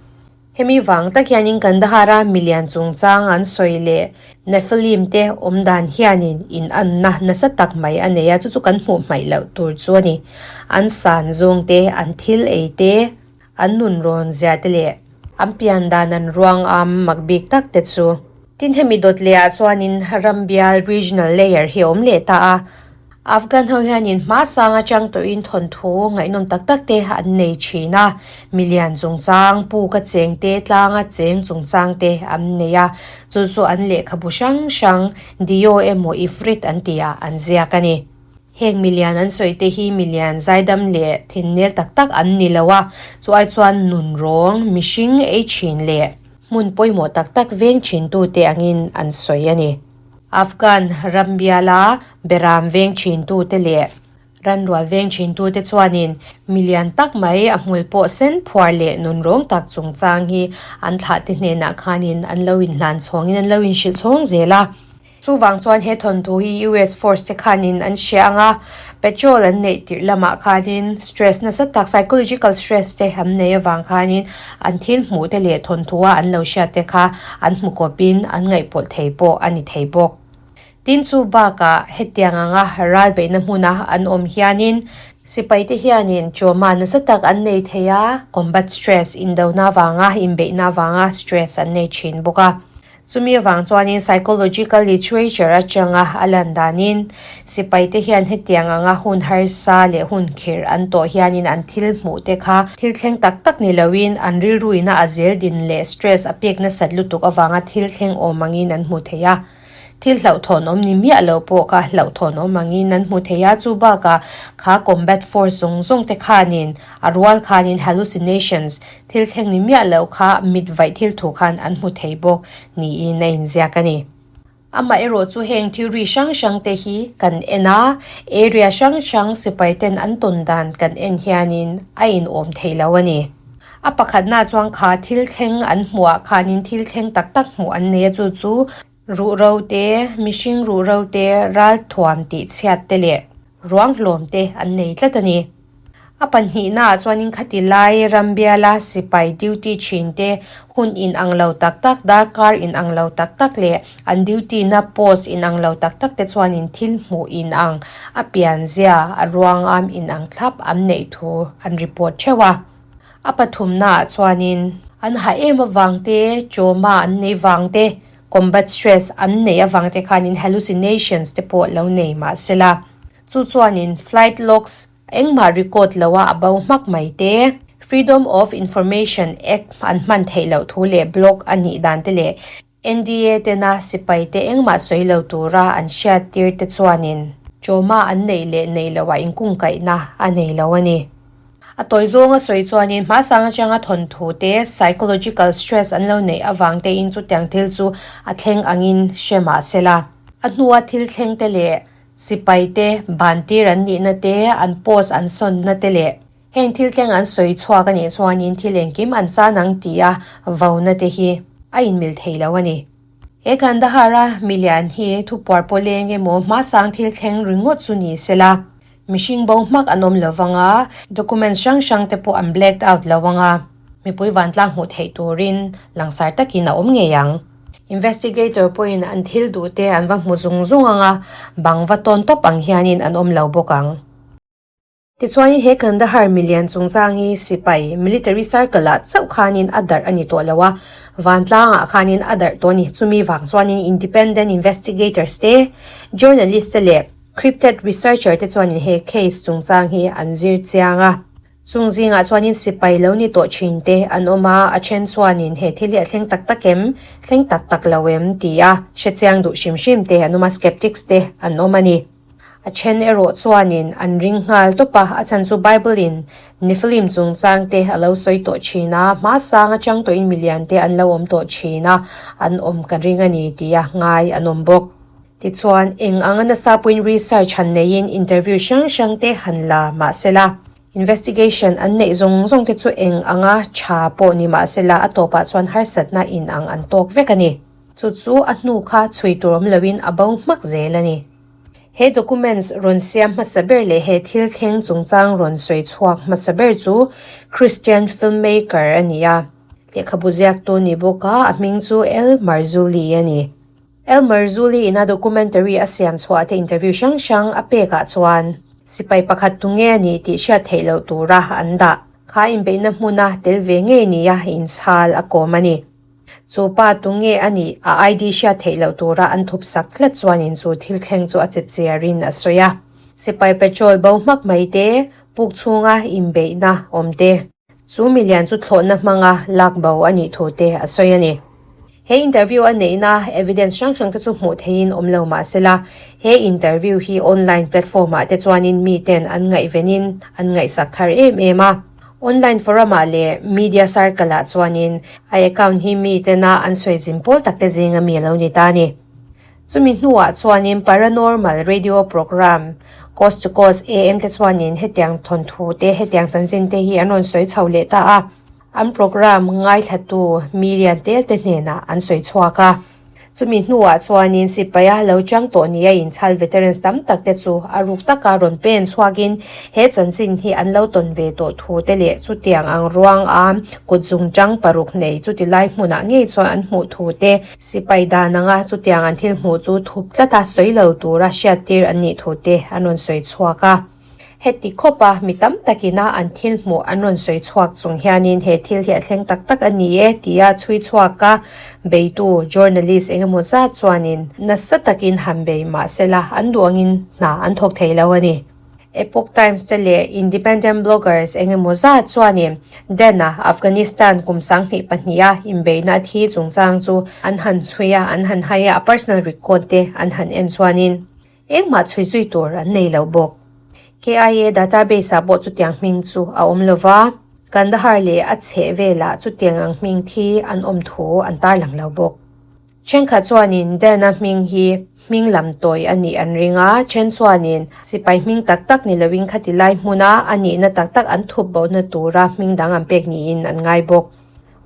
Hemi vang tak hianin Kandahar-a milian chungchang an sawi leh Nephilim te awm dan hianin inanna nasa tak mai a nei a, chu chu kan hmuh hmaih loh tur chu a ni. An san zawng te, an thil ei te, an nun rawn zia te leh an pian dan an ruang am mak bik tak te chu. Tin hemi dawt lehah chuanin rambial regional layer hi a awm leh ta a. Afghan ho hianin hma sang atang tawhin thawnthu ngaihnawm tak tak te an nei thin a, milian chungchang, puk a cheng te, tlang a cheng chungchang te an nei a, chu chu an lehkhabu hrang hrang Dio emaw Ifrit an tih ah an ziak a ni. Heng milian an sawi te hi milian zaidam leh thinnel tak tak an ni lo a, chu ai chuan nun rawng, mihring ei thin leh hmun pawimawh tak tak veng thin tute angin an sawi a ni. Afghan ram biala beram veng thintute leh ranrual veng thintute chuanin milian tak mai a hmul pawh sen phuar leh nunrawng tak chungchang hi an thlahte hnenah khanin an lo inhlan chhawngin an lo inhrilh chhawng zel a. Chuvang chuan he thawnthu hi US force te khanin an hria ang a, petrol an neih tirh lamah khanin stress nasa tak psychological stress te an nei avang khanin an thil hmuh te leh thawnthu a an lo hriat te kha an hmu kawpin an ngaihpawlh thei pawh a ni thei bawk. Tin chu bakah hetiang anga ral beihna hmuna an awm hianin sipai te hianin trauma nasa tak an nei thei a, combat stress indona avanga inbeihna avanga stress an nei thin bawk a. Chumi avang chuanin psychological literature atanga a lan danin sipaite hian hetiang anga hun harsa leh hun khirh an tawh hianin an thil hmuh te kha thil thleng tak tak ni loin an rilruina a zel din leh stress a pek nasat lutuk avanga thil thleng awm angin an hmu thei a. Thil hlauhthawn awm ni miah lo pawh kha hlauhthawn awm angin an hmu thei a, chu bakah kha combat force zawng zawng te khanin a rual khanin hallucinations Thil thleng ni miah loh kha mit vaih thil thu khan an hmu thei bawk niin a inziak a ni. Amaherawh chu heng theory hrang hrang te hi kan en a, area hrang hrang sipai ten an tawn dan kan en hianin a inawm thei lo a ni. A pakhatna chuan kha thil thleng an hmuh ah khanin thil thleng tak tak hmuh an nei a, chu chu ruhro te, mihring ruhro te, ralthuam tih chhiat te leh ruang hlawm te an nei tlat a ni. A pahnihnaah chuanin khati lai rambiala sipai duty thin te hun inang lo tak tak, darkar inang lo tak tak leh an duty na post inang lo tak tak te chuanin thil hmuh inang a pianzia a ruangam inang thlap an neih thu an report theuh a. A pathumnaah chuanin an hah em avang te, trauma an nei vang te, combat stress an neih avang te khanin hallucinations te pawh lo nei mah sela. Chu chuanin flight logs engmah record loa a bo hmak mai te, Freedom of Information Act an hman theih loh thu leh block a nih dan te leh NDA tena sipai te engmah sawi lo tura an hriat tir te chuanin trauma an neih leh neih loah inkungkaihna a nei lo a ni. A tawi zawnga sawi chuanin hmasang atanga thawnthu te psychological stress an lo neih avang tein chutiang thil chu a thleng angin hre mah sela. A hnua thil thleng te leh Sipai te, bantir an nihna te, an post an sawnna te leh heng thil thleng an sawi chhuak a nih chuanin thil engkim an chan ang tia vauna te hi a inmil thei lo a ni. He Kandahar-a milian hi thupuar pawleng emaw hmasang thil thleng ringawt chu ni sela, mihring bo hmak an awm lo vang a, documents hrang hrang te pawh an blacked out lo ang a, mipui vantlang hmuh theih turin langsar takin a awm ngei ang. Investigator pawhin an thil duh te an va hmu zung zung ang a, bang va tawn tawp ang hianin an awm lo bawk ang. Tichuanin he Kandahar milian chungchang hi sipai, military circle ah chauh khanin a darh a ni tawh lo a, vantlangah khanin a darh tawh a ni. Chumi vang chuanin independent investigators te, journalist te leh cryptid researcher te chuanin he case chungchang hi an zir chiang a. Chung zingah chuanin sipai lo ni tawh thin te an awm a, a then chuanin he thil hi a thleng tak tak em, thleng tak tak lo em ti a hrechiang duh hrim hrim te an awm a, skeptics te an awm a ni. A then erawh chuanin an ring nghal tawp a, a chhan chu Bible in Nephilim chungchang te a lo sawi tawh thin a, hma sang atang tawhin milian te an lo awm tawh thin a, an awm ka ring a ni ti a ngai an awm bawk. Tichuan, eng anga nasa pawhin research han neiin interview hrang hrang te han la mahsela, investigation an neih zawng zawng te chu eng anga tha pawh ni mahsela a tawpah chuan harsatna inang an tawk vek a ni. Chu chu a hnu kha chhui tur awm loin a bo hmak zel a ni. He documents rawn siam hmasa ber leh he thil thleng chungchang rawn sawi chhuak hmasa ber chu Christian filmmaker a ni a, lehkhabu ziaktu ni bawk a, a hming chu El Marzulli a ni. El Marzulli ina documentary a siam chhuah te interview hrang hrang a pek ah chuan sipai pakhat tu nge a nih tih hriat theih loh tura an dah. Kha inbeihna hmuna tel ve ngei nia inchhal a kawm a ni. Chu pa tu nge a nih a ID hriat theih loh tura an thup sak tlat chuanin chu thil thleng chu a chep chiarin a sawi a. Sipai patrol bo hmak mai te, puk chhunga inbeihna awm te, chu milian chu thlawhna hmanga lak bo a nih thu te a sawi a ni. He interview a neihna evidence hrang hrang te chu hmuh theihin awm lo mah sela, he interview hi online platform ah te chuanin miten an ngaihvenin an ngaihsak thar em em a. Online forum ah leh media circle ah chuanin a account hi mitena an sawi zin pawl tak te zinga mi a lo ni ta a ni. Chumi hnuah chuanin Paranormal Radio Program, Coast to Coast AM te chuanin hetiang thawnthu te, hetiang chanchin te hi an rawn sawi chho leh ta a. An program ngaithlatu mi lian tel te hnenah an sawi chhuak a. Chumi hnuah chuanin sipaia lo chang tawh nia inchhal veterans tam tak te chu a ruk taka rawn pen chhuakin he chanchin hi an lo tawn ve tawh thu te leh chutiang ang ruang a kut zungchang paruk nei chuti lai hmunah ngei chuan an hmuh thu te Sipai dan anga chutiang an thil hmuh chu thup tlata sawi lo tura hriattir an nih thu te an rawn sawi chhuak a. Heti khawpa mi tam takina an thil hmuh an rawn sawi chhuak chung hianin he thil hi a thleng tak tak a ni e tia chhui chhuak a beitu journalist engemaw zat chuanin nasa takin han bei mahsela an duh angin hna an thawk thei lo a ni. Epoch Times te leh independent bloggers eng emaw zat chuanin Dan-a Afghanistan kum 2002 a inbeihna thi chungchang chu an han chhui a, an han hai a, a personal record te an han en chuanin engmah chhui zui tur an nei lo bawk. KIA database ah pawh chutiang hming chu a awm lo va, Kandahar leh a chheh velah chutiang ang hming thi an awm thu an tarlang lo bawk. Thenkhat chuanin Dan-a hming hi hming lam tawi a nih an ring a, then chuanin sipai hming tak tak ni loin khati lai hmuna a nihna tak tak an thup bohna tura hming dang an pek niin an ngai bawk.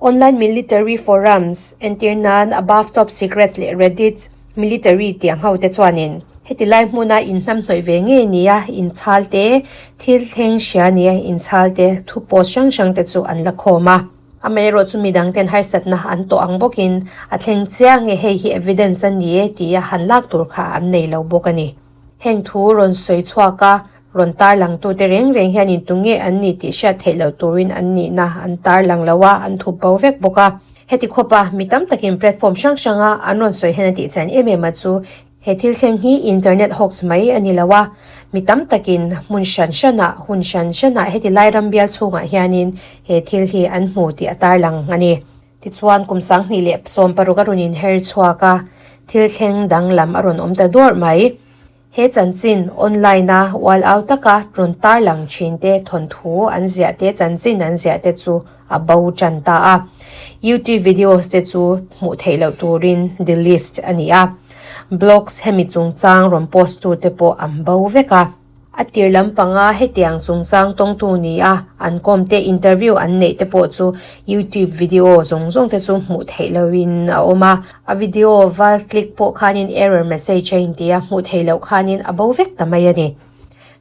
Online military forums, entir nan Above Top Secrets leh Reddit military tiang ho te chuanin heti lai hmuna inhnamhnawih ve ngei nia inchhal te, thil thleng hria nia inchhal te, thu post hrang hrang te chu an la khawm a. Amaherawh chu midang ten harsatna an tawh ang bawkin a thleng chiang e, hei hi evidence a ni e tia han lak tur kha an nei lo bawk a ni. Heng thu rawn sawi chhuak a, rawn tarlang tute reng reng hianin tunge an ni tih hriat theih loh turin an nihna an tarlang lo a, an thup bo vek bawk a. Heti khawpa mi tam takin platform hrang hranga an rawn sawi hian a tih chian em em a chu He thil thleng hi internet hoax mai a ni lo a, mi tam takin hmun hran hranah, hun hran hranah heti lai ram bial chhungah hianin he thil hi an hmu tih a tarlang a ni. Tichuan, kum 2016 a rawn inher chhuak a, thil thleng danglam a rawn awm ta dawrh mai. He chanchin online-a ual au taka rawn tarlang thinte thawnthu an ziah te, chanchin an ziah te chu a bo tan ta a. YouTube videos te chu hmuh theih loh turin delist a ni a. Blogs hemi chungchang rawn post tu te pawh an bo vek a. A tir lampanga hetiang chungchang tawngtu ni a an kawm te interview an neih te pawh chu YouTube video zawng zawng te chu hmuh theih lohin a awm a. A video va click pawh khanin error message a inti a, hmuh theih loh khanin a bo vek ta mai a ni.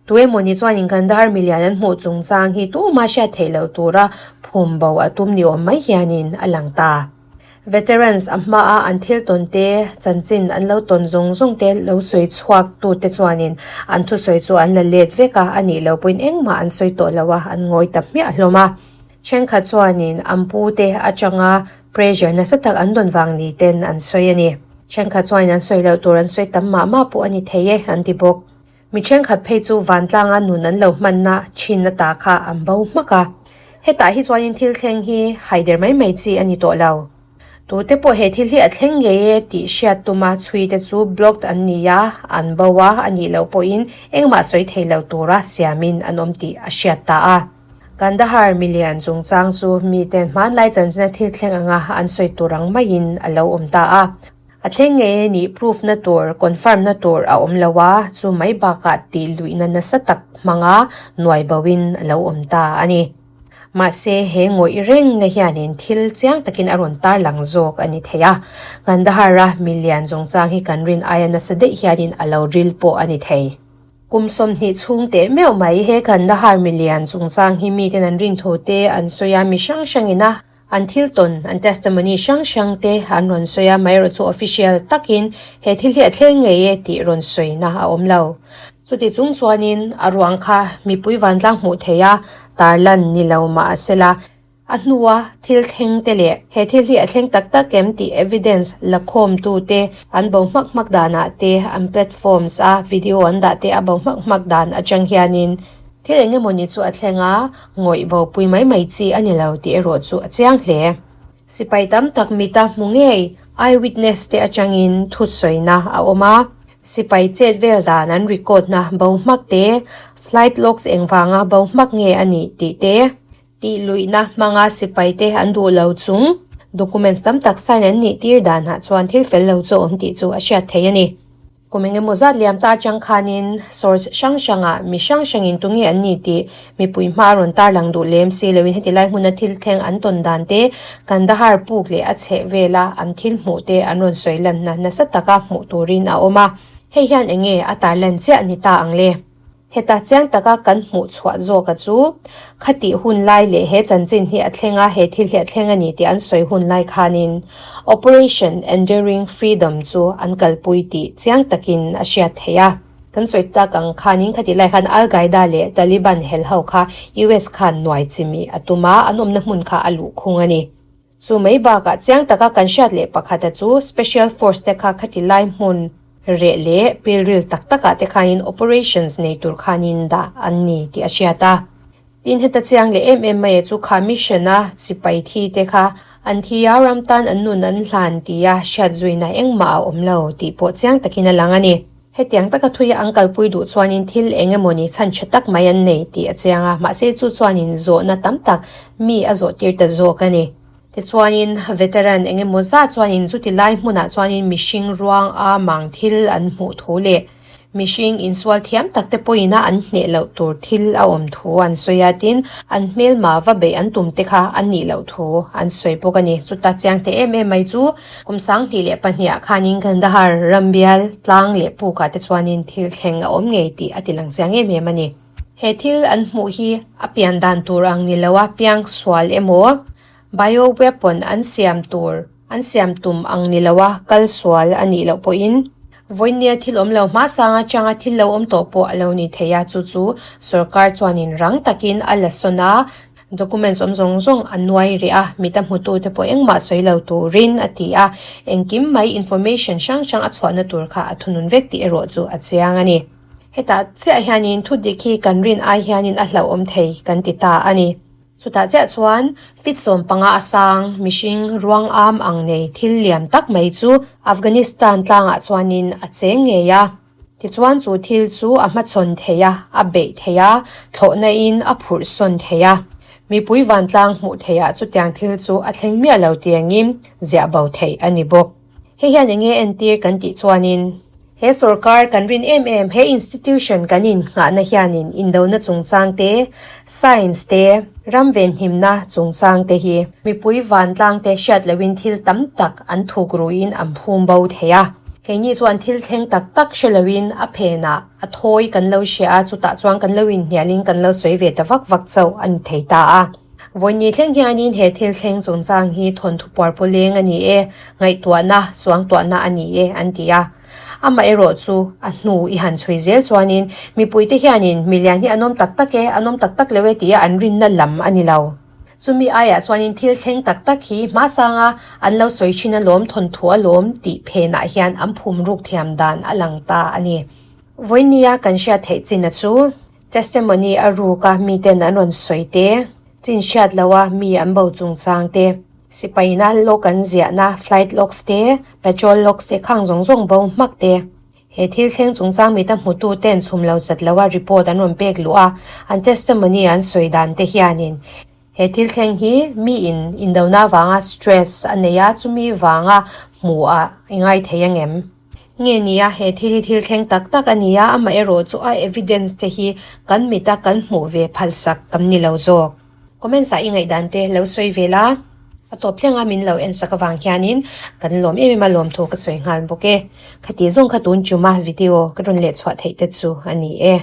Tu emawni chuanin Kandahar milian an hmuh chungchang hi tuma hriat theih loh tura phum bo a tum ni awm mai hianin a lang ta. Veterans a hmaa an thil tawn te, chanchin an lo tawn zawng zawng te lo sawi chhuak tute chuanin an thusawi chu an la let vek a, a nih loh pawhin engmah an sawi tawh lo a, an ngawi ta hmiah hlawm a. Thenkhat chuanin an pute atanga pressure nasa tak an dawn vang ni ten an sawi a ni. Thenkhat chuanin an sawi loh tur an sawi tam mah mah pawh a ni thei e an ti bawk. Mi thenkhat phei chu vantlanga nun an lo hmanna thin ata kha an bo hmak a. Hetah hi chuanin thil thleng hi haider mai mai chi a ni tawh lo. Tute pawh he thil hi a thleng ngei e tih hriat tuma chhui te chu blocked an ni a, an bo a, a nih loh pawhin engmah sawi thei lo tura siamin an awm tih a hriat ta a. Kandahar milian chungchang chu miten hmanlai chanchina thil thleng anga an sawi tur ang maiin a lo awm ta a. A thleng ngei nih proof na tur, confirm na tur a awm lo a, chu mai bakah tih luihna nasa tak hmanga nuai boin a lo awm ta a ni. Mahse, he ngawih reng na hianin thil chiang takin a rawn tarlang zawk a ni thei a. Kandahar-a milian chungchang hi kan rin aia nasa daih hianin a lo ril pawh a ni thei. Kum 20 chhung teh meuh mai he Kandahar milian chungchang hi miten an rin thu te an sawi a, mi hrang hrangin a An thil tawn, an testimony hrang hrang te an rawn sawi a, amaherawh chu official takin he thil hi a thleng ngei e tih rawn sawina a awm lo. Chuti chung chuanin a ruang kha mipui vantlang hmuh theih a, tarlan ni lo mah a sela. A hnua thil thleng te leh he thil hi a thleng tak tak em tih evidence la khawmtute an bo hmak hmak danah te, an platforms a video an dah te a bo hmak hmak dan atang hianin thil eng emawni chu a thleng a, ngawih bo pui mai mai chi a ni lo tih erawh chu a chiang hle. Sipai tam tak mita hmu ngei eyewitness te atangin thusawina a awm a. Sipai chet vel dan an record na bo hmak te, flight logs engvanga bo hmak nge a nih tih te, tih luihna hmanga sipai te an duh lo chung documents tam tak sign an nih tir danah chuan thil fel lo chu a awm tih chu a hriat theih a ni. Kum engemaw zat liam ta atang khanin source hrang hrangah mi hrang hrangin tunge an ni tih mipui hma a rawn tarlang duh lem si loin heti lai hmuna thil thleng an tawn dan te, Kandahar puk leh a chheh vela an thil hmuh te an rawn sawi lanna nasa taka hmuh turin a awm a, hei hian eng nge a tarlan chiah ni ta ang le? Heta chiang taka kan hmuh chhuah zawka chu khatih hun lai leh he chanchin hi a thleng a, he thil hi a thleng a ni tih an sawi hun lai khanin Operation Enduring Freedom chu an kalpui tih chiang takin a hriat theih a. Kan sawi tak ang khanin khatih lai khan Al Qaeda leh Taliban hel ho kha US khan nuai chimih a tum a, an awmna hmun kha a luh khung a ni. Chu mai bakah chiang taka kan hriat leh pakhata chu Special Force te kha khati lai hmun reh leh pilril tak takah te khanin operations nei tur khanin dah an ni tih a hriat a. Tin heta chiang leh em em mai chu kha mission a sipai thi te kha an thi a, ram tan an nun an hlan tia hriat zuina engmah a awm lo tih pawh chiang takin a lang a ni. Hetiang taka thuia an kalpui duh chuanin thil eng emawni chhan tha tak mai an nei tih a chiang a, mahse chu chuanin zawhna tam tak mi a zawh tir ta zawk a ni. Tichuanin veteran eng emaw zat chuanin chuti lai hmunah chuanin mihring ruang a mang thil an hmuh thu leh mihring insual thiam tak te pawhin a an hneh loh tur thil a awm thu an sawi a, tin an hmelma va beih an tum te kha a nih loh thu an sawi bawk a ni. Chuta chiang te em em mai chu kum 2002 ah khanin Kandahar rambial tlang leh pukah te chuanin thil thleng a awm ngei tih a ti lang chiang em em a ni. He thil an hmuh hi a pian dan tur ang ni lo a, piang sual emaw Bioweapon an siam tur an siam tum ang ni lo a, kal sual a nih loh pawhin vawinia thil awm lo hmasanga changa thil lo awm tawh pawh a lo ni thei a, chu chu sorkar chuanin rang takin a la sawn a, documents awm zawng zawng a nuai reh a, mit a hmutute pawh engmah sawi lo turin a ti a, engkim mai information hrang hrang a chhuahna tur kha a thunun vek tih erawh chu a chiang a ni. Hetah chiah hianin thu dik hi kan rin ai hianin a hlauhawm thei kan ti ta a ni. Chutah chiah chuan fit 15 a sang mihring ruang am ang nei thil liam tak mai chu Afghanistan tlangah chuanin a cheng ngei a. Tichuan chu thil chu a hmachhawn thei a, a beih thei a, thlawhna in a phurh sawn thei a. Mipui vantlang hmuh theihah chutiang thil chu a thleng miah lo tiangin ziah bo theih a ni bawk. Hei hian eng nge entir kan tih chuanin he sorkar kan rin em em, he institution kan innghahna hianin indona chungchang te, science te, ram venhimna chungchang te hi mipui vantlang te hriat lohin thil tam tak an thuk ruiin an phum bo thei a. Keini chuan thil thleng tak tak hre loin a phenah a thawi kan lo hria a, chutah chuan kan lo inhnialin kan lo sawi ve ta vak vak chauh a ni thei ta a. Vawiin thleng hianin he thil thleng chungchang hi thawnthu puar pawleng a ni e, ngaihtuahna, suangtuahna a ni e an ti a. Amaherawh chu a hnu i han chhui zel chuanin mipuite hianin milian hi an awm tak tak e, an awm tak tak lo e tia an rinna lam a ni lo. Chumi aiah chuanin thil thleng tak tak hi hmasanga an lo sawi thin alawm, thawnthu alawm tih phenah hian an phum ruk thiam dan a lang ta a ni. Vawinia kan hriat theih chin a chu. Testimony a ruk a miten an rawn sawi te, chin hriat lo a mi an bo chungchang te, sipaina log an ziahna flight logs te, patrol logs te khang zawng zawng bo hmak te. He thil thleng chungchang mita hmutu ten chhum lo chat lo a report an rawn pek luh a, an testimony an sawi dan te hianin he thil thleng hi mi in indona vanga stress a nei a, chumi vanga hmuh ah i ngai thei angem? Nge nia, he thil hi thil thleng tak tak a ni a, amaherawh chu a evidence te hi kan mita kan hmuh ve phalsak kan ni lo zawk. Comments ah i ngaihdan te lo sawi ve la. A tawp thleng a min lo en sak avang hianin kan lawm em em a lawmthu ka sawi nghal bawk e. Khati zawng kha tun chuma video ka rawn leh chhuah theih te chu a ni e.